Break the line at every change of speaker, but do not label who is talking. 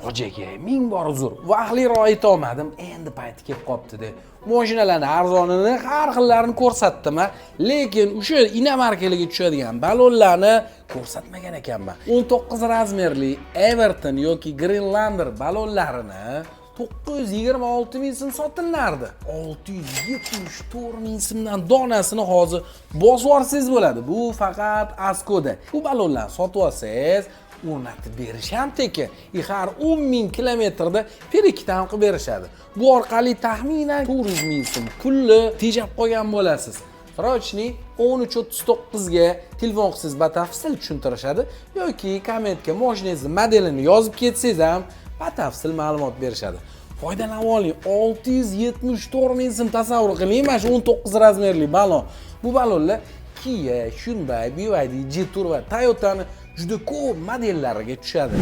Hoji aka, ming bor uzr, vaqtliroq aytolmadim, endi payti kelib qolibdi-da. Mashinalarni arzonini, har xillarini ko'rsatdim, lekin o'sha иномарка larga tushadigan balonlarni ko'rsatmagan ekanman. 19 размер li Everton yoki Greenlander balonlarini 926 ming so'm sotilardi. 674 ming so'mdan donasini hozir bosib yuborsangiz bo'ladi. Bu faqat Askoda. Bu balonlarni sotib olsangiz, o'rnatib berish ham tekin. И har 10 ming kilometrda перекид qilib berishadi. Bu orqali taxminan 400 ming so'm pulni tejab qolgan bo'lasiz. Срочный 1339 ga telefon qilsangiz, batafsil tushuntirishadi yoki kommentga mashinangizni modelini yozib ketsangiz ham, batafsil ma'lumot berishadi. Foydalanib oling. 674 ming so'm, tasavvur qiling, mana shu 19 размер li balon. Bu balonlar Kia, Hyundai, BYD, Jetour va Toyota'ni juda ko'p modellariga tushadi.